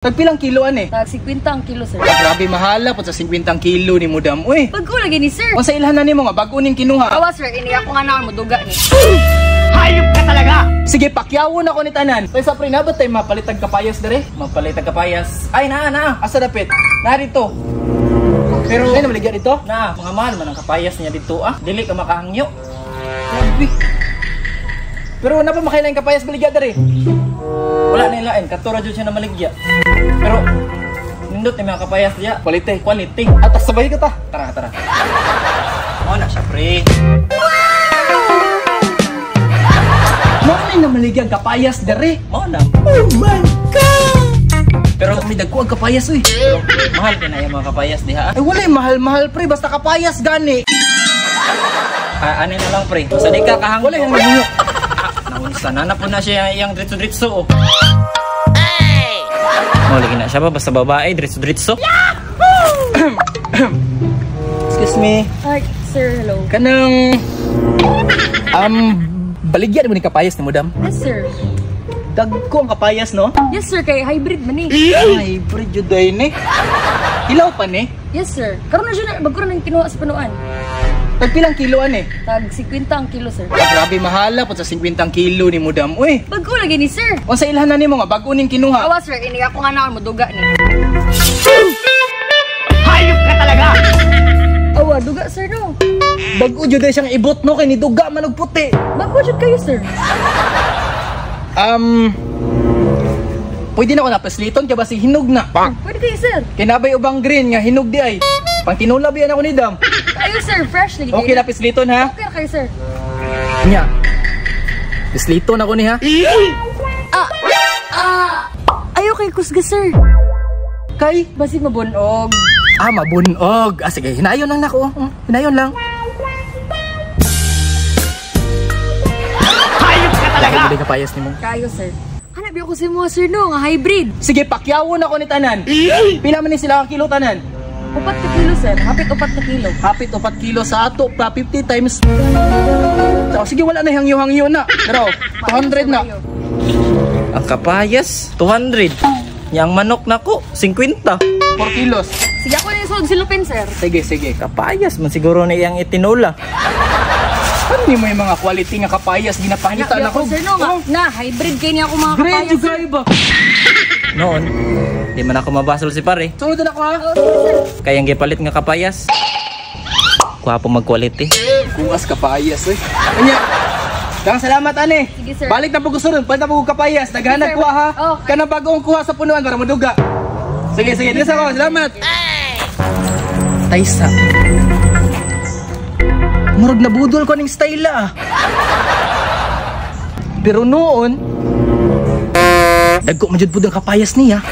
Tagpilang kilo ane? Tag 50 ang kilo, sir. Ah, grabe mahala po sa 50 kilo ni Mudam. Uy, Bago lagi ni sir. unsa ilhan na nimo nga bag-o ning kinuha? Awa sir, ini ako nga na mo duga ni. Hayop ka talaga! Sige, pakyawon ako ni tanan. Tay sa pre, na ba tayo mapalitag kapayas dere? Mapalitag kapayas. Ay, naa, naa. Asa dapit? Na dito. Pero, Ay, namaligya dito? na, mga mahal man ang kapayas niya dito ah. Dili ka makahangyo. Grabe. Pero na pa makailan kapayas baligya dere? Wala na ilain, katura jud siya na maligya. Pero, nindot ni mga kapayas diya. Quality. Quality. Atas sabay ka ta. Tara, tara. Mo na siya, pre. Mao ni namaligya ang kapayas dere. Mo na. Oh my God! Pero may dagko ang kapayas uy. Pero, mahal ka na yung mga kapayas diha ah. Ay wala mahal-mahal pre, basta kapayas gani. Ah, ano na lang, pre. Sa di ka kahangyo. Wala yung hangyo. Naunsa na na po na siya iyang dritso-dritso oh. Mo lagi na siya ba basta babae dritso-dritso. Excuse me. Hi, sir, hello. Kanang baligya mo ni kapayas ni Mudam. Yes, sir. Dagko ang kapayas no? Yes, sir, kay hybrid man ni. Ay, pre juday ni. Hilaw pa ni. Yes, sir. Karon na siya bago ra nang kinuha sa panuan. Tagpilang kilo ane? Tag 50 ang kilo, sir. Ah, grabe mahala po sa 50 kilo ni Mudam. Uy, Bago lagi ni sir. unsa ilhan na nimo nga bag-o ning kinuha? Awa sir, ini ako nga na mo duga ni. Hayop ka talaga! Awa, duga sir no. Bag-o jud ay siyang ibot no kay ni duga man og puti. Bago jud kayo, sir. Um Pwede na ko na pasliton kay basi hinog na. Pwede kayo, sir. Kinabay ubang green nga hinog di ay. Pang tinula biyan ako ni Dam. Kayo, sir, fresh lagi Okay kayo. na pisliton ha. Okay ra kayo, sir. Nya. Pisliton ako ni ha. Ah, ayo kay kusga, sir. Kay Basig mabunog. ah mabunog. Ah sige, hinayon lang nako. Hinayon lang. Hayop ka talaga! Hindi ka payas nimo. Kayo, sir. Hanap ako sa mo, sir, no, nga hybrid. Sige, pakyawon ako ni tanan. Pila man ni sila ka kilo tanan? 4 ka kilo, sir. Hapit 4 ka kilo. Hapit 4 kilo sa ato pa 50 times. So, sige, wala na hangyo-hangyo na. Pero 200 na. Ang kapayas 200. Yang manok nako 50. 4 kilos. Sige, ako na yung sulod silupin, sir. Sige, sige. Kapayas man siguro na iyang itinula. Ano ni mo yung mga quality nga kapayas ginapangita Hanap na ko? ako, sir, no, nga. Na, hybrid kayo niya ako mga Grade kapayas, yung sir. kayo ba? Noon, di man ako mabasol si pare. Sunod na ako ha. Oh, sige, sir. Kaya ang gipalit nga kapayas. Kuha po mag-quality. Kuas kapayas eh. Kanya, Daghang salamat ane. Sige, sir. Balik na po ko sunod, balik na po ko kapayas. Daghan Sige, sir. kuha ha. Okay. Kanang bagong kuha sa punuan para maduga. Sige, sige, dito ako. Salamat. Taysa. Murag nabudol ko ning style ah. Pero noon, dagko man jud pud ang kapayas niya.